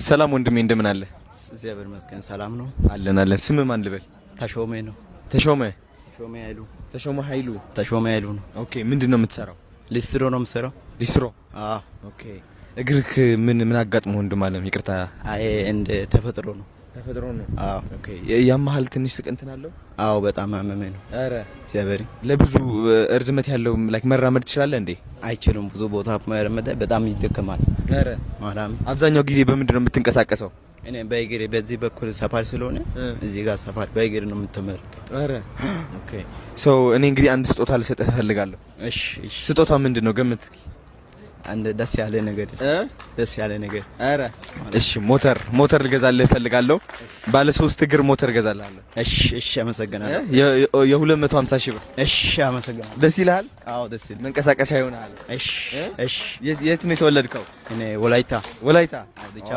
ሰላም ወንድሜ፣ እንደምን አለ? እግዚአብሔር ይመስገን ሰላም ነው። አለን አለን። ስም ማን ልበል? ተሾመ ነው። ተሾመ። ተሾመ ኃይሉ። ተሾመ ኃይሉ። ተሾመ ኃይሉ ነው። Okay፣ ምንድን ነው የምትሰራው? ሊስትሮ ነው የምሰራው። ሊስትሮ። አዎ። Okay፣ እግርህ ምን ምን አጋጥሞ ወንድም አለም? ይቅርታ። አይ፣ እንደ ተፈጥሮ ነው። ተፈጥሮ ነው። አዎ። Okay፣ ያመሃል? ትንሽ ስቅንትን አለው? አዎ፣ በጣም አመመኝ ነው። ኧረ። እግዚአብሔር። ለብዙ እርዝመት ያለው like መራመድ ትችላለህ እንዴ? አይችልም። ብዙ ቦታ መራመድ በጣም ይደክማል። ኧረ። ማርያም። አብዛኛው ጊዜ በምንድን ነው የምትንቀሳቀሰው? እኔ በእግሬ፣ በዚህ በኩል ሰፋር ስለሆነ እዚህ ጋር ሰፋር በእግር ነው የምትመርጥ። ኧረ፣ okay። So እኔ እንግዲህ አንድ ስጦታ ልሰጥህ እፈልጋለሁ። እሺ። ስጦታ ምንድን ነው? ገምት እስኪ። አንድ ደስ ያለ ነገር። እ? ደስ ያለ ነገር። ኧረ፣ እሺ፣ ሞተር ልገዛልህ እፈልጋለሁ። ባለ 3 እግር ሞተር እገዛልሃለሁ። እሺ፣ አመሰግናለሁ። የ250 ሺህ ብር። እሺ፣ አመሰግናለሁ። ደስ ይልሃል? አዎ፣ ደስ ይላል። መንቀሳቀሻ ይሆናል። እሺ። እ? እሺ። የት ነው የተወለድከው? እኔ ወላይታ። ወላይታ። ዲቻ።